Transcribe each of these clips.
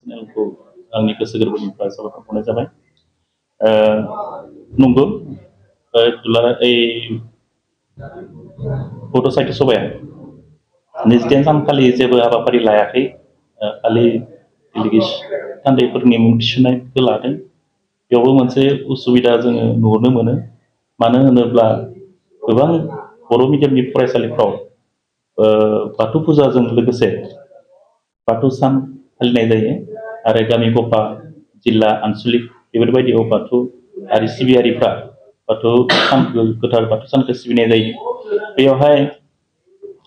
चेनेलखौ आंनि गोसो गोरबोनिफ्राय साबायखर बावनाय जाबाय। नंगौ दुलाराय बड' साहित्य सभाया 29 सानखालि जेबो हाबाफारि लायाखै, खालि डेलिगेसन थान्दैफोरनि मुं थिसननायखौ लादों। बेयावबो मोनसे उसुबिदा जोङो नुहरनो मोनो। मानो होनोब्ला गोबां बर' मिडियामनि फरायसालिफ्राव बाथौ फुजाजों लोगोसे बाथौ सान फालिनाय जायो आरो गामि गफा जिल्ला आनसलिक बेफोरबायदियाव बाथौआरि सिबियारिफ्रा बाथौ सानखौ गोथार बाथौ सानखौ सिबिनाय जायो। बेयावहाय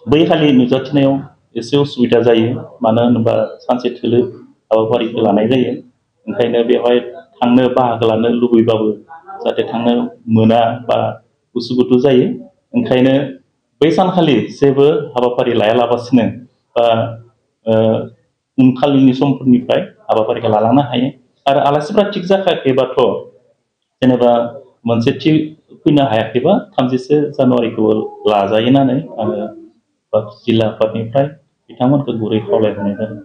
बै खालि नुजाथिनायाव एसे उसुबिदा जायो, मानो होनोबा सानसे थोलो हाबाफारिखौ लानाय जायो। ओंखायनो बेवहाय थांनो बाहागो लानो लुबैबाबो जाहाथे थांनो मोना बा उसुखुथु जायो। ओंखायनो बै सानखालि जेबो हाबाफारि लायालाबासिनो बा उनखालिनि समफोरनिफ्राय हाबाफारिखौ लालांनो हायो। आरो आलासिफ्रा थिग जाखायाखैबाथ' जेनेबा मोनसे थि फैनो हायाखैबा 31 जानुवारिखौ लाजायो होननानै आङो जिल्ला आफादनिफ्राय बिथांमोनखौ गुरै खावलायहरनाय जादों।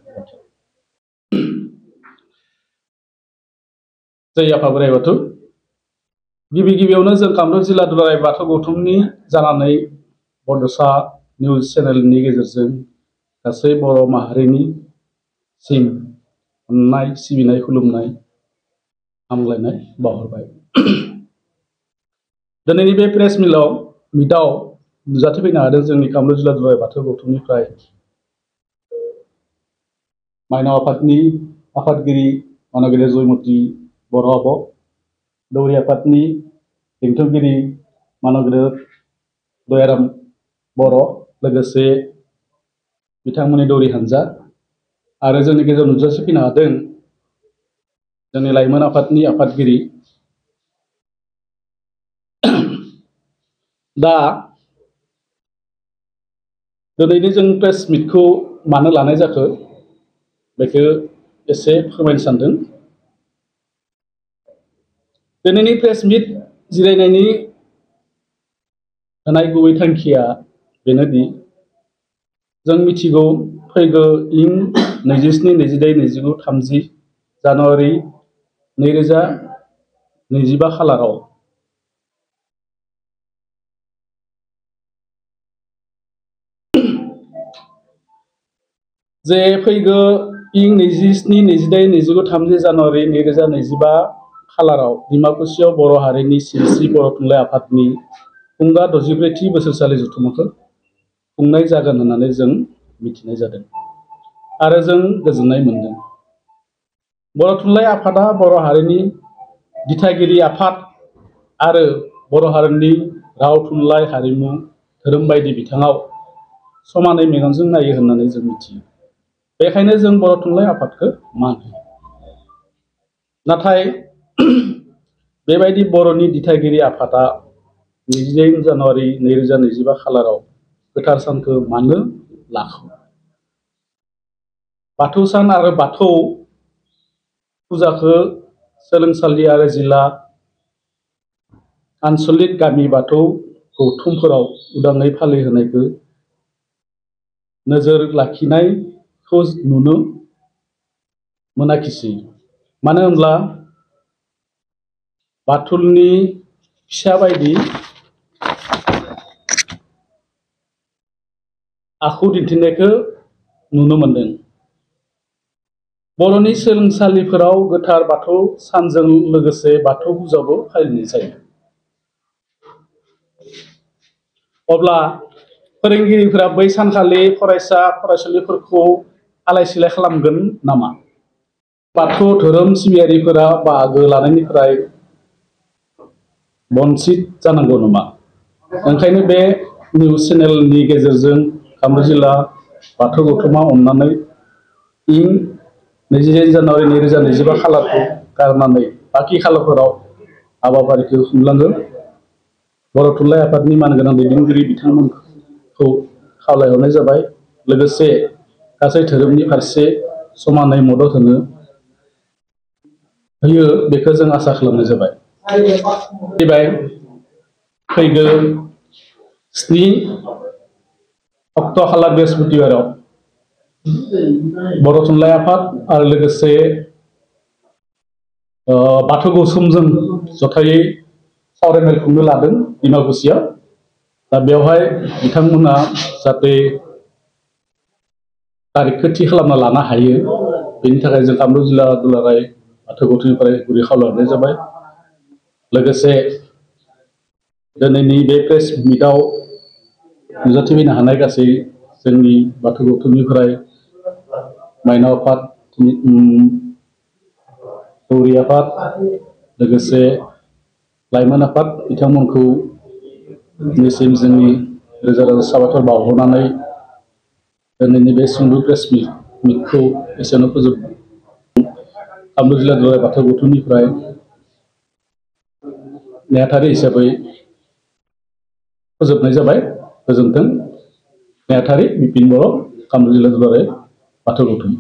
जय आफा बोराइ बाथौ। गिबियावनो जों कामरुप जिल्ला दुलाराय बाथौ गौथुमनि जानानै बड'सा निउज चेनेलनि गेजेरजों गासै बर' माहारिनिसिम अननाय सिबिनाय खुलुमनाय हामलायनाय बावहरबाय। दिनैनि बे प्रेस मिटआव नुजाथिफैनो हादों जोंनि कामरुप जिल्ला दुलाराय बाथौ गौथुमनिफ्राय माइनाव आफादनि आफादगिरि मानगिरि जयमती बर' आब', दौरि आफादनि बेंथनगिरि मानगिरि दयाराम बर', लोगोसे बिथांमोननि दौरि हानजा आरो जोंनि गेजेराव नुजाथिफैनो हादों जोंनि लाइमोन आफादनि आफादगिरि। दा दिनैनि जों प्रेस मिटखौ मानो लानाय जाखो बेखौ एसे फोरमायनो सानदों। दिनैनि प्रेस मिट जिरायनायनि होनाय गुबै थांखिया बेनोदि जों मिथिगौ फैगौ इं 27, 28, 29, 30 जानुवारि 2025 खालाराव जे फैगौ इं 27, 28, 29, 30 जानुवारि 2025 खालाराव डिमाकुसियाव बर' हारिनि सिनस्रि बर' थुनलाइ आफादनि खुंगा 64थि बोसोरसालि जथुम्माखौ खुंनाय जागोन होननानै जों मिथिनाय जादों आरो जों गोजोननाय मोनदों। बर' थुनलाइ आफादा बर' हारिनि दिथागिरि आफाद आरो बर' हारिनि राव थुनलाइ हारिमु धोरोम बायदि बिथिङाव समानै मेगनजों नायो होननानै जों मिथियो। बेखायनो जों बर' थुनलाइ आफादखौ मान होयो। नाथाय बेबायदि बर'नि दिथागिरि आफादा 29 जानुवारि 2025 खालाराव गोथार सानखौ मानो लाखो? बाथौ सान आरो बाथौ फुजाखौ सोलोंसालि आरो जिल्ला आनसलिक गामि बाथौ गौथुमफोराव उदाङै फालिहोनायखौ नोजोर लाखिनायखौ नुनो मोनाखिसै। मानो होनब्ला बाथौनि फिसा बायदि आखु दिन्थिनायखौ नुनो मोनदों। बर'नि सोलोंसालिफोराव गोथार बाथौ सानजों लोगोसे बाथौ फुजाबो फालिनाय जायो। अब्ला फोरोंगिरिफोरा बै सानखालि फरायसा फरायसुलिफोरखौ आलाय सिलाय खालामगोन नामा? बाथौ धोरोम सिबियारिफोरा बाहागो लानायनिफ्राय बन्सित जानांगौ नामा? ओंखायनो बे निउज चेनेलनि गेजेरजों कामरुप जिल्ला बाथौ गौथुमा अननानै इं 29 जानुवारि 2025 खालारखौ गारनानै बाखि खालारफोराव हाबाफारिखौ खुंलांगोन। बर' थुनलाइ आफादनि मानगोनां दैदेनगिरि बिथांमोनखौ खावलायहरनाय जाबाय। लोगोसे गासै धोरोमनि फारसे समानै मदद होयो बेखौ जों आसा खालामनाय जाबाय। फैगौ 7 - - - - - - - - - - - - - - - - - - - - - - - - - - - - - - - - - - - - - - - - - - - - - - - - - - - - - - - - - - - - - - - - - - - - - - - - - - - - - - - - - - - - - - - - - - - - - - - - - - - - - - - - - - - - - - - - - - - - - - - - - - - - - - - - - - - - - - - - - - - - - - - - - - - - - - - - - - - - - - - - - - - - - - - - - - - - - - - - - - - - - - - - - - - - - - - - - - - - - - - - - - - - - - - - - - - - - बर' थुनलाइ आफाद आरो लोगोसे बाथौ गौथुमजों जथायै सावरायमेल खुंनो लादों डिमाकुसियाव। दा बेवहाय बिथांमोना जाहाथे तारिखखौ थि खालामना लानो हायो, बेनि थाखाय जों कामरुप जिल्ला दुलाराय बाथौ गौथुमनिफ्राय गुरै खावलायहरनाय जाबाय। लोगोसे दिनैनि बे प्रेस मिटआव नुजाथिफैनो हानाय गासै जोंनि बाथौ गौथुमनिफ्राय माइनाव आफाद, दौरि आफाद, लोगोसे लाइमोन आफाद बिथांमोनखौ दिनैसिम जोंनि रोजा रोजा साबायखर बावहरनानै दिनैनि बे सुंद' प्रेस मिटखौ एसेयावनो फोजोबबाय। कामरुप जिल्ला दुलाराय बाथौ गौथुमनिफ्राय नेहाथारि हिसाबै फोजोबनाय जाबाय। गोजोन्थों। नेहाथारि बिपिन बर', कामरुप जिल्ला दुलाराय बाथौ गौथुम।